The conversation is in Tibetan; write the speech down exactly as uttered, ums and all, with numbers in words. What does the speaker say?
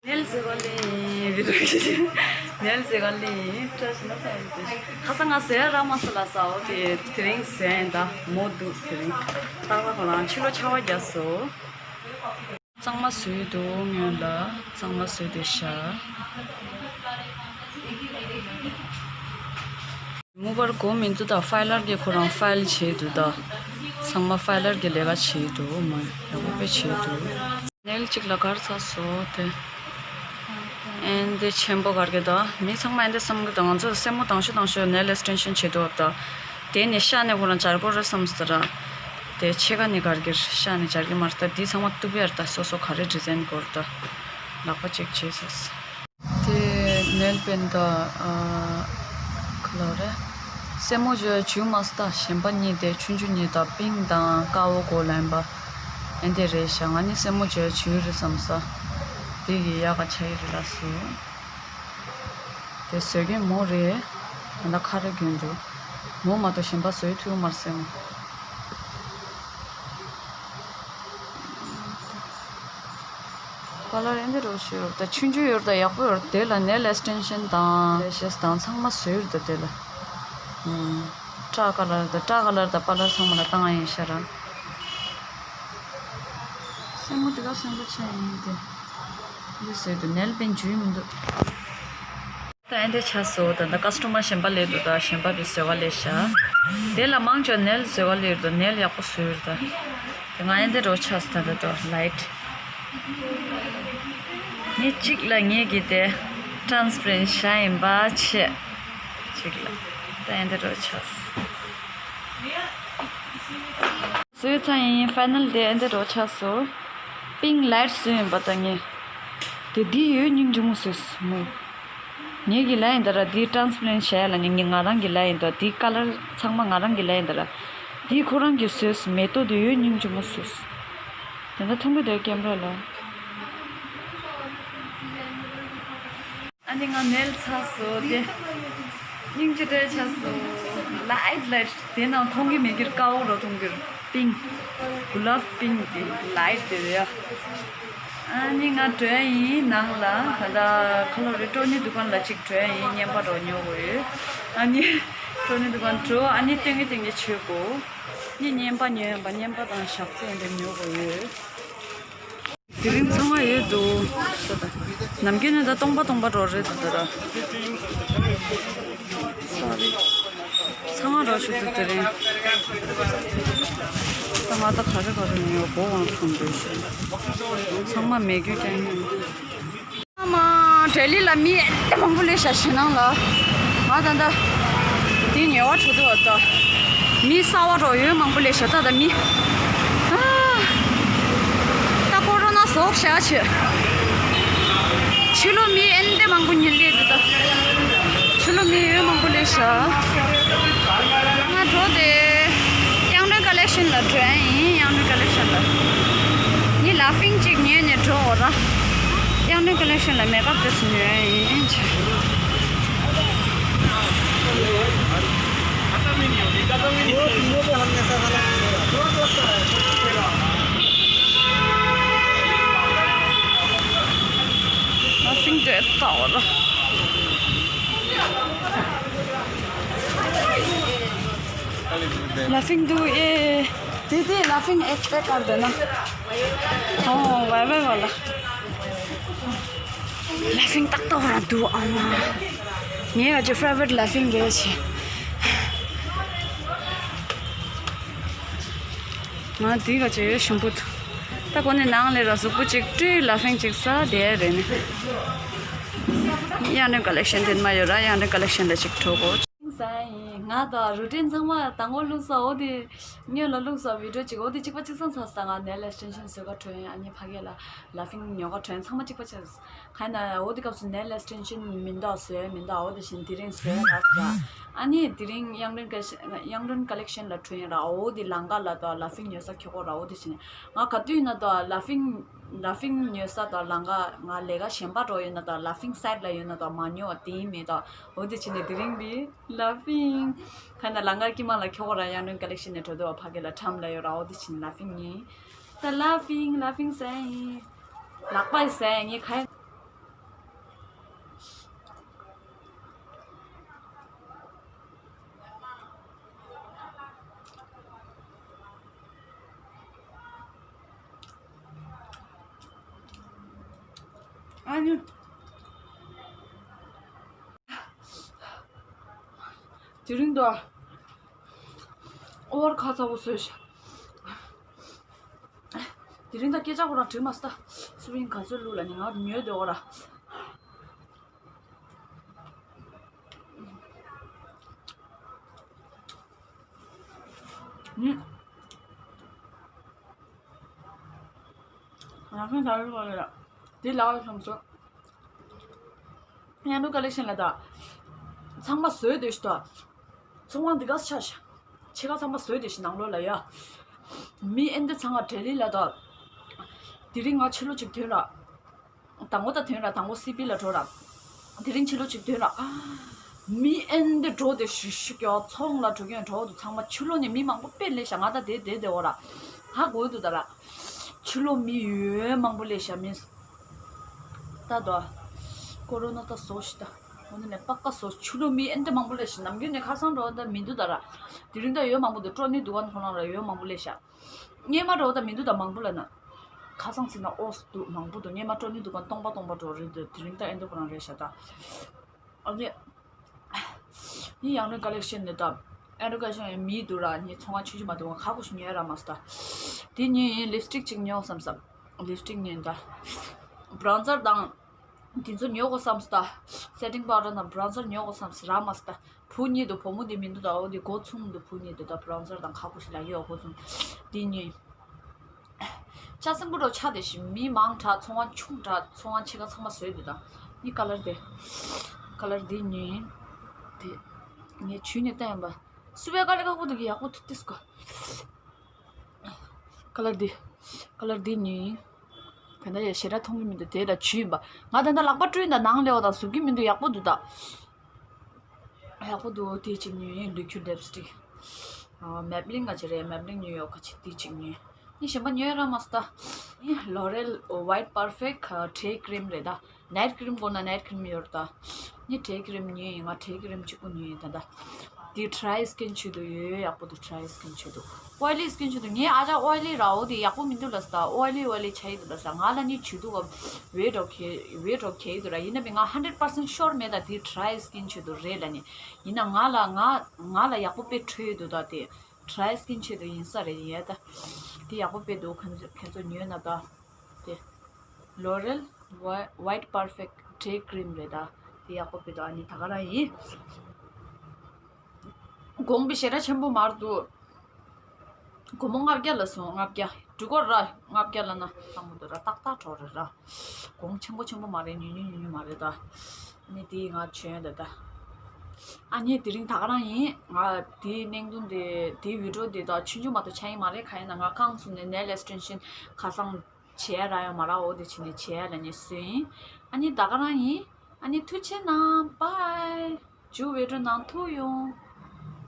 ནེལ་ཟེར་བ་ལི་བི་ཌིའོ་ནེལ་ཟེར་བ་ལི་བཀྲ་ཤིས་ན་ས་ཡོད་དེ། ཁ་སང་ང་ཟེར་ར་མ་སོ་ལ་ས་འོ་དེ་དེ་རིང་ཟེར་ཡིན་ད་མོ་འདུག་དེ་རིང་ཏག་ཏག་ཁོ་རང་ཕྱི་ལོ་ཆར་པ་རྒྱག་སོ། གཙང་མ་བཟོས་འདུག་སྔོན་ལ་གཙང་མ་བཟོས་ཏེ་བཞག་མུ་བར་གོ་མི་འདུག་ད་ཕའི་ལར་གྱིས་ཁོ་རང་ཕའིལ་བྱས་འདུག་ད་ཚང་མ་ཕའི་ལར་གྱིས་ལས་ཀ་བྱས་འདུག་མ་ཡག་པོ་དཔེ་བྱས་འདུག་ནེལ་གཅིག་ལ་གར་ཚ་སོ་དེ། ཨེན་དེ་ཆེན་པོ་གར་གྱི་ད་མི་ཚང་མ་ཨེན་དེ་བསམ་གྱི་ད་ང་ཚོ་སེན་མོ་དང་ཤོས་དང་ཤོས་ནེལ་ཨེགས་ཊེན་ཤན་བྱས་འདུག་ད་དེ་ནས་ཤ་ནས་ཁོ་རང་འབྱར་གོ་རེད་བསམ་སོ་ད་ར། དེ་ཕྱེད་ཀ་ནས་གར་གྱི་ཤ་ནས་འབྱར་གྱི་མ་རེད་ད། འདི་ཚང་མ་གཏུབ་ཡར་ད་སོ་སོ་ག་རེ་ཌི་ཛའིན་གོ་རེད་ད་ལག་པ་ཅིག་བྱས་སོ། དེ་ནེལ་པེན་ད་ག་ལ་རེད། སེན་མོ་བྱས་བྱུག་མ་སྟ་གཞན་པ་གཉིས་དེ་ཆུང་ཆུང་གཉིས་དང་པིང་དང་ཀ་བོ་གོ་ལན་པ་ཨེ་འདི་རེད་ཤག་ང་ནི་སེན་མོ་བྱས་བྱུག་རེད་བསམ་ས། དེ་གི་ཡག་ག་ཆ་ཡི་རེད་ལ་སོ། དེ་བཟོས་མཁན་མོ་རེད། ད་ལྟ་ཁ་རེ་གྱོན་འདུག་མོ་མ་གཏོགས་གཞན་པ་བཟོས་ཐུབ་མ་རེད་སེན་མོ། ཀ་ལར་ཨེ་འདི་རོ་ཞུ་ཡོད་ད་ཆུང་ཆུང་ཡོད་ད་ཡག་པོ་ཡོད་དེ་ལ་ནེལ་ཨེགས་ཊེན་ཤན་དང་ལེ་ཤེས་དང་ཚང་མ་བཟོས་ཡོད་ད་དེ་ལ། ཨུམ། སྐྲ་ཀ་ལར་ད་སྐྲ་ཀ་ལར་ད་པ་ལར་ཚང་མ་ལ་བཏང་ཡིན་ཤ་ར། སེན་མོ་དེ་ག་སེན་པོ་ཆེ་ཡིན་དེ། འདི་བཟོས་འདུག་ནེལ་པེན་འཇུས་མི་འདུག་ད་ཨེ་འདྲ་ཆགས་སོ། ད་ད་ཀ་སི་ཊོ་མར་གཞན་པ་སླེབས་འདུག་ད་གཞན་པ་གི་བཟོ་བ་ལས་བཞག་དེ་ལ་མང་ཆེ་ནེལ་བཟོ་བ་སླེབས་འདུག་ནེལ་ཡག་པོ་བཟོས་ཡོད་ད། དེ་ང་ཨེ་འདྲ་རོ་ཆགས་སོ་ད་ད་ད་ལའིཊ། ངས་གཅིག་ལ་ངས་གི་དེ་ཊ་རན་སི་པེ་རེན་ཊི་བྱ་ཡིན་པ་ཆེ། གཅིག་ལ་ད་ཨེ་འདྲ་རོ་ཆགས་སོ། བཟོས་ཚར་ཡིན། ཕའི་ནལ་དེ་ཨེ་འདྲ་རོ་ཆགས་སོ། པིང་ལའིཊ་བཟོས་ཡིན་པ་ད་ངས། དེ་འདི་ཡོད་སྙིང་རྗེ་མོ་བཟོས་སོ་མོས། ངེད་ཀྱི་ལ་ཡིན་ད་ར་འདི་ཊ་རན་སི་པེ་རེན་ཊི་བྱས་ལ་ངེད་ཀྱི་ང་རང་གི་ལ་ཡིན་ད་འདི་ཀ་ལར་ཚང་མ་ང་རང་གི་ལ་ཡིན་ད་ར། འདི་ཁོ་རང་གི་བཟོས་སོ་མེ་ཏོག་དེ་ཡོད་སྙིང་རྗེ་མོ་བཟོས་སོ། དེ་འདྲ་མཐོང་གི་འདུག་ཀེམ་ར་ལ། ཨ་ནི་ང་ནལ་ཚ་སོ་དེ། སྙིང་རྗེ་སྤྲད་ཆགས་སོ། ལའིཊ་ལའིཊ་དེ་ནང་མཐོང་གི་མེད་ཀྱིར་དཀར་པོ་རོ་མཐོང་གྱིར་པིང་། གུ་ལབ་པིང་དེ་ལའིཊ་དེ་རེད་ཡ། ཨ་ནི་ང་འགྲོ་ཡ་ཡིན་ནང་ལ། ད་ལྟ་ཁ་ལོ་རེ་ཀྲོ་ནི་འདུ་ཁང་ལ་ཅིག་འགྲོ་ཡ་ཡིན། བརྙན་པར་རོ་ཉོ་དགོས་ཡོད། ཨ་ནི་ཀྲོ་ནི་འདུ་ཁང་འགྲོ་ཨ་ནི་སྟོན་གི་སྟོན་གི་བྱེད་དགོས། ནི་བརྙན་པར་ཉོ་ཡ་བ་བརྙན་པར་དང་ཞག་རྩི་འདི་ཉོ་དགོས་ཡོད། དེ་རིང་ཚང་མ་ཡོད་འདུག་ནམ་རྒྱུན་ནི་ད་སྟོང་པ་སྟོང་པ་འགྲོ་རེད་འདུག་ད་ར། སོ་རི། ཚང་མ་རོ་ཞུ་འདུག་དེ་རིང་། ད་ང་ད་ག་རེ་ག་རེ་ཉོ་གོ་བང་ཚོང་འདོད་ཤེས། ཚང་མ་མེད་རྒྱུ་ཀྱང་ཡིན། ཨ་མ། ལྡི་ལི་ལ་མི་ཨེ་མང་པོ་སླེབས་ཤག་ཞེད་སྣང་ལ། ང་ད་ལྟ་འདི་ཉེ་བ་འགྲོ་འདུག་བ་ད། མི་གསར་པ་རོ་ཡོད་མང་པོ་སླེབས་ཤག་ད་ད་མི། ཨ། ད་ཀོ་རོ་ན་ཟོག་ཤ་ཆེ། ཕྱི་ལོ་མི་ཨེ་འདྲ་མང་པོ་ཉིན་སླེབས་འདུག་ད། ཕྱི་ལོ་མི་ཡོད་མང་པོ་སླེབས་ཤག་ང་འགྲོ་དེ། དབྱངས་སྒྲོན་ཀ་ལེག་ཤན་ལ་འགྲོ་ཡ་ཡིན། དབྱངས་སྒྲོན་ཀ་ལེག་ཤན་ལ། ངས་ལ་ཕིང་གཅིག་ཉོས་ནས་འགྲོ་འོ་ར། དབྱངས་སྒྲོན་ཀ་ལེག་ཤན་ལ་མེག་ཨབ་དེ་ཚོ་ཉོ་ཡ་ཡིན། ལ་ཕིང་འདྲ་ལྟ་འོ་ར། ལ་ཕིང་འདུག་ཨེ། དེ་དེ་ལ་ཕིང་ཨེག་སི་པེག་ཀར་དེ་ན། ཨོ་ཝའི་ཝའི་ཝ་ལ། ལ་ཕིང་ཏག་ཏག་ར་འདུག་ཨ་མ། ངའི་ག་ཅི་ཕེ་ཝ་རིཊ་ལ་ཕིང་རེད་ཆེ། ང་དེའི་ག་ཅི་ཡོད་ཞུམ་པོ་འདུག་ད་ཁོ་ནི་ནང་ལས་ར་གཟུགས་པོ་ཅིག་བཀྲུས་ལ་ཕིང་ཅིག་ཟ་དེ་རེད་ནི། དབྱངས་སྒྲོན་ཀ་ལེག་ཤན་དེ་མ་ཡོད་ར། དབྱངས་སྒྲོན་ཀ་ལེག་ཤན་ལ་ཅིག་འགྲོ་དགོས། ང་དང་རུ་ཊིན་ཚང་མ་དང་པོ་བླུགས་ས་འོ་དེ། སྔོན་ལ་བླུགས་ས་བི་ཌིའོ་ཅིག་འོ་དེ་གཅིག་པ་གཅིག་ཚང་ཚར་ས། ང་ནེལ་ཨེག་སི་ཊེན་ཤན་བཟོ་ག་འགྲོ་ཡིན། ཨ་ནི་ཕ་གི་ལ་ལ་ཕིང་ཉོ་ག་འགྲོ་ཡིན། ཚང་མ་གཅིག་པ་ཆགས། ཁ་ན་འོ་དེ་སྐབས་སུ་ནེལ་ཨེག་སི་ཊེན་ཤན་མི་འདུག་བཟོས་མི་འདུག་འོ་དེ་བཞིན་དེ་རིང་བཟོས་ར་ཟ། ཨ་ནི་དེ་རིང་དབྱངས་སྒྲོན་ཀ་དབྱངས་སྒྲོན་ཀ་ལེག་ཤན་ལ་འགྲོ་ཡིན་ར། འོ་དེ་ལམ་ཁ་ལ་དང་ལ་ཕིང་ཉོ་ས་ཁྱོད་གོ་ར། འོ་དེ་བཞིན་ང་ག་དུས་ཡིན་ན་དང་ལ་ཕིང་ལ་ཕིང་ཉོ་ས་དང་ལམ་ཁ་ང་ལས་ཀ་གཞན་པ་འགྲོ་ཡོད་ན་དང་ལ་ཕིང་སའིཌ་ལ་ཡོད་ན་དང་མ་ཉོ་བ་དེ་ཡིན་མེད་དང་། འོ་དེ་བྱས་ནས་དེ་རིང་འདི་ལ་ཕིང་། ཁ་ན་ལམ་ཁ་དཀྱིལ་མ་ལ་ཁྱོད་གོ་ར། དབྱངས་སྒྲོན་ཀ་ལེག་ཤན་ནས་འགྲོ་འདུག་བ་ཕ་གི་ལ་ཁྲམ་ལ་ཡོད་ར། འོ་དེ་བྱས་ནས་ལ་ཕིང་ཡིན། ད་ལ་ཕིང་ལ་ཕིང་ཟེར་ཡིན། ལག་པ་ཟེར་ཡིན་ཁ། ཨ་ནི། དེ་རིང་དུ་ཨོ་བར་ཁ་ཚ་བོ་བཟོས་ཤག་དེ་རིང་ད་སྐད་ཆ་ཁོ་རང་དྲིས་མ་སྟ། སུ་ཡིན་ག་ཚོད་ལུག་ལ་ནི་ང་ཉོས་འདོད་གོ་ར། ཨུམ། རང་ཁྱིམ་ད་རུ་བ་ལ་དེ་ལའོ་བསམ་སོང་། ཡང་ནུ་ཀ་ལེག་ཤན་ལ་ད་ཚང་མ་བཟོས་འདོད་ཤི་ད། ཚོང་ཁང་འདི་ག་ཆ་ཤ། ཕྱེད་ཀ་ཚང་མ་བཟོས་འདོད་ཤི་ནང་ལོགས་ལ་ཡ། མི་ཨེན་འདི་ཚང་མ་ལྡི་ལི་ལ་ད། དེ་རིང་ང་ཕྱི་ལོགས་ཅིག་ཐོན་ར། དང་པོ་ད་ཐོན་ར། དང་པོ་སི་པི་ལ་འགྲོ་ར། དེ་རིང་ཕྱི་ལོགས་ཅིག་ཐོན་ར། མི་ཨེན་འདི་འགྲོ་དེ་ཤུ་ཤུ་ཀྱོ་ཚོང་ལ་འགྲོ་གྱོན་འགྲོ་དུ་ཚང་མ་ཕྱི་ལོགས་ནས་མི་མང་པོ་དཔེ་ལས་ཤ། ང་ད་དེ་དེ་དེ་འོ་ར། ཧ་གོ་དུ་ད་ར། ཕྱི་ལོགས་མི་ཡོད་མང་པོ་ལས་ཤ་མིན། ད་དོ། ཀོ་རོ་ན་ད་བཟོ་ཤི་ད། འོ་ན་ནས་པ་ཀ་བཟོ། ཕྱི་ལོགས་མི་ཨེན་འདི་མང་པོ་ལས་ཤ། ནམ་རྒྱུན་ནས་ཁ་སང་འགྲོ་ད་མི་འདུག་ད་ར། དེ་རིང་ད་ཡོད་མང་པོ་འདུག་ཀྲོ་ནི་འདུག་ག་ཁོ་རང་ར་ཡོད་མང་པོ་ལས་ཤ། སྔས་མ་འགྲོ་ད་མི་འདུག་ད་མང་པོ་ལ་ན། ཁ་སང་ཚེ་ན་ཨོ་སི་འདུག་མང་པོ་འདུག་སྔས་མ་ཀྲོ་ནི་འདུག་ག་སྟོང་པ་སྟོང་པ་འགྲོ་རེད་འདུག་དེ་རིང་ད་ཨེན་འདི་ཁོ་རང་རེད་ཤ་ད། ཨ་ནི། ཡིན་ཡང་ནི་ཀ་ལེག་ཤན་ནི་ད། ཨེ་རུ་ཀ་ཤན་ཡང་མི་འདུག་ར་ནི་ཚོང་བ་ཆུ་ཆུ་མ་འདུག་ཁ་ཁུ་ཞིག་ཉོས་ར་མ་སྟ། དེ་ཉིན་ཡིན་ལིབ་སྟིག་ཅིག་ཉོ་བསམ་བསམ། ལིབ་སྟིག་ཉིན་ད། བྷ་རོན་སར་དང་། དེ་ཚོ་ཉོ་དགོས་བསམ་སྟ། སེ་ཊིང་པའུ་ཌར་དང་བྷ་རོན་སར་ཉོ་དགོས་བསམ་སི་ར་མ་སྟ། བུ་གཉིས་འདུག་བུ་མོ་དེ་མི་འདུག་ད་འོ་དེ་སྒོ་ཚུམ་འདུག་བུ་གཉིས་འདུག་ད་བྷ་རོན་སར་དང་ཁ་ཁུ་ཞིག་ལ་ཡོད་སྒོ་ཚུམ། དེ་ཉིན། ཅ་སེན་པོ་རོ་ཆ་དེ་ཞིག་མི་མང་དྲག་ཚོང་བ་ཆུང་དྲག་ཚོང་བ་ཕྱེད་ཀ་ཚང་མ་བཟོས་འདུག་ད། ནི་ཀ་ལར་དེ། ཀ་ལར་དེ་ཉིན། དེ། ངས་བྱུས་ནས་བསྟན་ཡོང་པ། སུ་བའི་ཀ་ལེ་ཀ་ཀུ་དུ་གི་ཡག་པོ་ཐུག་ཏིས་གོ། ཀ་ལར་དེ། ཀ་ལར་དེ་ཉིན། ག་ན་ཡ་ཞེ་དྲག་མཐོང་གི་མི་འདུག་དེ་ལ་བྱུས་ཡིན་པ། ང་ད་ལྟ་ལག་པ་བཀྲུས་ཡིན་ད་ནང་ལེའོ་དང་ཟུག་གི་མི་འདུག་ཡག་པོ་འདུག་ད། ཡག་པོ་འདུག་དེ་གཅིག་ཉོས་ཡིན་ལུ་ཁྱུ་ལེབ་སྟིག་མེབ་ལིན་ག་ཅི་རེད། མེབ་ལིན་ཉོས་ཡོད་ག་ཅི་དེ་གཅིག་ཉོས། ནི་གཞན་པ་ཉོས་ར་མ་སྟ། ནི་ལོ་རེལ་ཝའིཊ་པར་ཕེག་ཊི་ཌེ་ཀི་རིམ་རེད་ད། ནའིཊ་ཀི་རིམ་དགོས་ན་ནའིཊ་ཀི་རིམ་ཡོད་རེད་ད། ནི་ཌེ་ཀི་རིམ་ཉོས་ཡིན། ང་ཌེ་ཀི་རིམ་གཅིག་པུ་ཉོས་ཡིན་ད་ད། དེ་ཌ་རའི་སི་ཀིན་ཆེད་དུ་ཡོད་ཡག་པོ་འདུག་ཌ་རའི་སི་ཀིན་ཆེད་དུ། ཨོའི་ལི་སི་ཀིན་ཆེད་དུ་ངས་ཨ་ཅག་ཨོའི་ལི་ར་འོ་དེ་ཡག་པོ་མི་འདུག་ལ་སྟ། ཨོའི་ལི་ཨོའི་ལི་ཆ་ཡི་འདུག་ལ་སྟ། ང་ལ་ནི་བྱུས་འདུག་ག་ཝེ་ཊི་འགྲོ་གེ་ཝེ་ཊི་འགྲོ་གེ་ཡི་འདུག་ར། ཡིན་ན་མི་ང་ཧན་ཌེ་རེཌ་པར་སེན་ཊི་ཤོར་མེད་ད། དེ་ཌ་རའི་སི་ཀིན་ཆེད་དུ་རེད་ལ་ནི། ཡིན་ན་ང་ལ་ང་ང་ལ་ཡག་པོ་དཔེ་འཕྲོད་འདུག་ད་དེ། ཌ་རའི་སི་ཀིན་ཆེད་དུ་ཡིན་ས་རེད་ཡིན་ཡ་ད། དེ་ཡག་པོ་དཔེ་འདུག་ཁྱེད་ཚོ་ཁྱེད་ཚོ་ཉོས་ན་ད། དེ། ལོ་རེལ་ཝའི་ཝའིཊ་པར་ཕེག་ཊི་ཌེ་ཀི་རིམ་རེད་ད། དེ་ཡག་པོ་དཔེ་འདུག་ཨ་ནི་ད་ག་རང་ཡིན། གོང་པི་ཞེ་དྲག་ཆེན་པོ་མར་འདུག་སྒོར་མོ་ལྔ་བརྒྱ་ལ་སོང་ལྔ་བརྒྱ། འགྲུལ་འཁོར་ར་ལྔ་བརྒྱ་ལ་ན་བཏང་མི་འདུག་ར་ཏག་ཏག་གྲོགས་རེད་ར། གོང་ཆེན་པོ་ཆེན་པོ་མ་རེད། ཉུང་ཉུང་ཉུང་ཉུང་མ་རེད་ད། ནི་དེ་ང་བྱོན་ད་ད། ཨ་ནི་དེ་རིང་ད་ག་རང་ཡིན། ང་དེའི་གནད་དོན་དེ་དེའི་བི་ཌི་ཡོ་དེ་ད་ཆུང་ཆུང་མ་གཏོགས་ཆ་ཡིན་མ་རེད། ག་ཡིན་ན་ང་གང་སོང་ནས་ནེལ་ཨེག་སི་ཊེན་ཤན་ཁ་སང་བྱས་ར་ཡོད་མ་ར། འོ་དེ་ཕྱིན་ནས་བྱས་ལ་ནི་སུ་ཡིན། ཨ་ནི་ད་ག་རང་ཡིན། ཨ་ནི་ཐུགས་རྗེ་གནང་། བྷའི། ཇུ་བི་ཌི་ཡོ་ནང་ཐུག་ཡོང་།